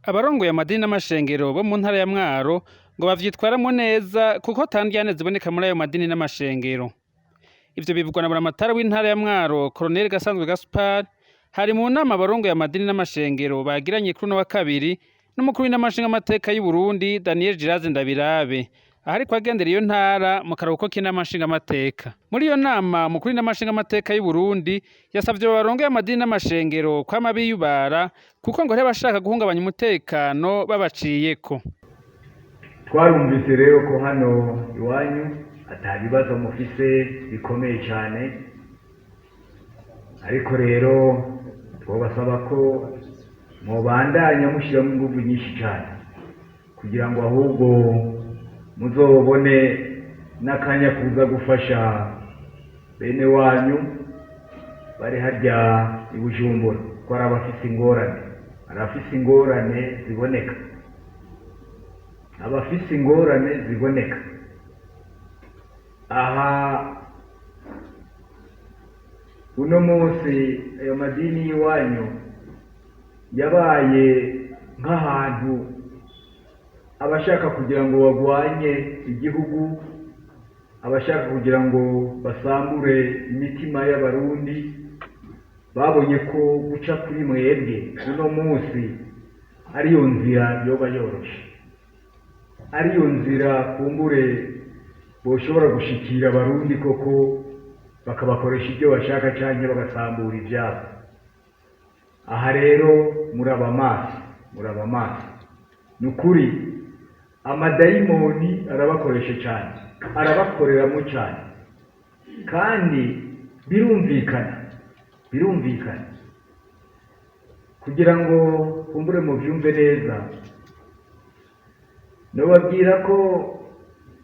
Abarongoye amadini n'amashengero bo mu ntara ya Mwaro ngo bavyitwaramwo neza kuko ata ndyane ziboneka muri ayo madini n'amashengero. Ivyo bivugwa na buramatari w'intara ya Mwaro, Colonel Gasanzwe Gaspard, hari mu nama abarongoye amadini n'amashengero bagiranye kuri uno wa kabiri n'umukuru w'inama nshingamateka y'u Burundi, Daniel Giraze Ndabirabe, aho ariko agendera iyo ntara mu karuhuko k'inama nshingamateka. Muri iyo nama, umukuru w'inama nshingamateka y'u Burundi yasavye abo barongoye amadini n'amashengero kwama biyubara, kuko ngo hariho abashaka guhungabanya umutekano babaciyeko. Twarumvise rero ko hano iwanyu ata bibazo mufise bikomeye cyane, ariko rero twobasaba ko mubandanya mushyiramo ingufu nyinshi cyane kugira ngo ahubwo muzobone n'akanya kuza gufasha bene wanyu bari harya i Bujumbura, ko hari abafise ingorane, hari abafise ingorane ziboneka, abafise ingorane ziboneka aha. Uno munsi ayo madini y'iwanyu yabaye nk'ahantu abashaka kugira ngo bagwanye igihugu, abashaka kugira ngo basambure imitima y'Abarundi, babonye ko guca kuri mwebwe uno munsi ariyo nzira yoba yoroshe, ariyo nzira kumbure boshobora gushikira Abarundi koko, bakabakoresha ibyo bashaka canke bagasambura ivyabo. Aha rero muraba maso, muraba maso. Ni ukuri amadayimoni arabakoresha cyane, arabakoreramo cyane, kandi birumvikana, birumvikana. Kugira ngo kumbure muvyumve neza, nobabwira ko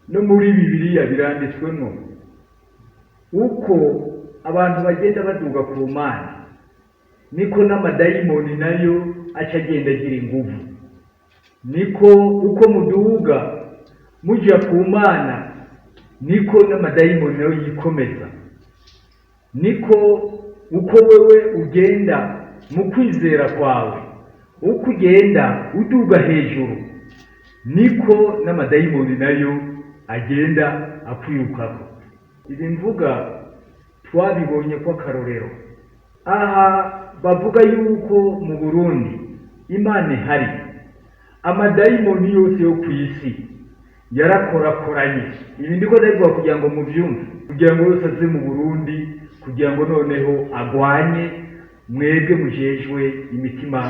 no muri Bibiliya biranditswemo uko abantu bagenda baduga ku Mana, niko n'amadayimoni nayo aca agenda agira inguvu. Niko uko muduga muja ku Mana, niko n'amadayimoni nayo yikomeza. Niko uko wewe ugenda mu kwizera kwawe, uko ugenda uduga hejuru, niko n'amadayimoni nayo agenda akwirukako. Ibi mvuga twabibonye ko akarorero aha bavuga yuko mu Burundi Imana ihari, amadayimoni yose yo ku isi yarakorakoranye. Ibi ndiko ndabivuga kugira ngo muvyumve, kugira ngo yose aze mu Burundi, kugira ngo noneho agwanye mwebwe mujejwe imitima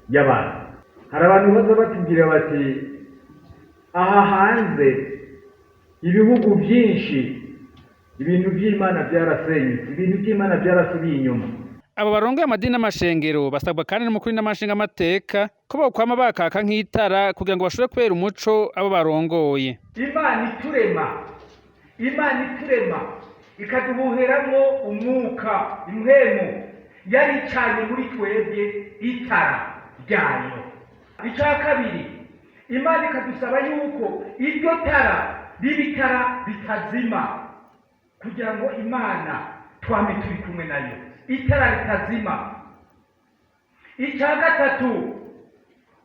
y'abantu. Hari abantu baza batubwira bati aha hanze ibihugu byinshi ibintu by'Imana byarasenyutse, ibintu by'Imana byarasubiye inyuma. Abo barongoye amadini n'amashengero basabwa kandi n'umukuru w'inama nshingamateka ko bokwama bakaka nk'itara kugira ngo bashobore kubera umuco abo barongoye. Imana iturema, Imana iturema ikaduhuheramwo umwuka, impwemu, yari icanye muri twebwe itara ryayo. Icya kabiri, Imana ikadusaba yuko iryo tara riba itara ritazima, kugira ngo Imana twame turi kumwe nayo, itara ritazima. Icya gatatu,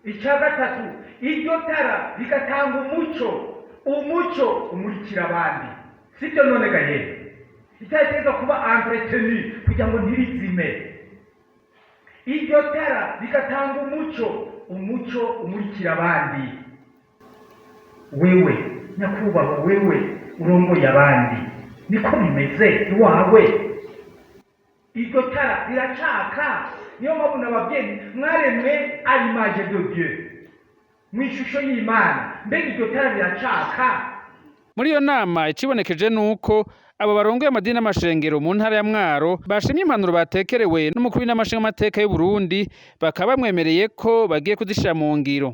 icya gatatu, iryo tara rigatanga umuco, umuco umurikira abandi. Sibyo none gaye? Itara ritegerezwa kuba entretenu kugira ngo ntirizime. Iryo tara rigatanga umuco, umuco umurikira abandi. Wewe nyakubahwa, wewe urongoye abandi, niko bimeze iwawe? Iryo tara riracaka? Niyo mpamvu nababyeyi mwaremwe à l'image de Dieu, mu ishusho y'Imana. Mbega iryo tara riracaka? Muri iyo nama, icibonekeje nuko abo barongoye amadini n'amashengero mu ntara ya Mwaro bashimye impanuro batekerewe n'umukuru w'inama nshingamateka y'u Burundi, bakaba bamwemereye ko bagiye kuzishira mu ngiro.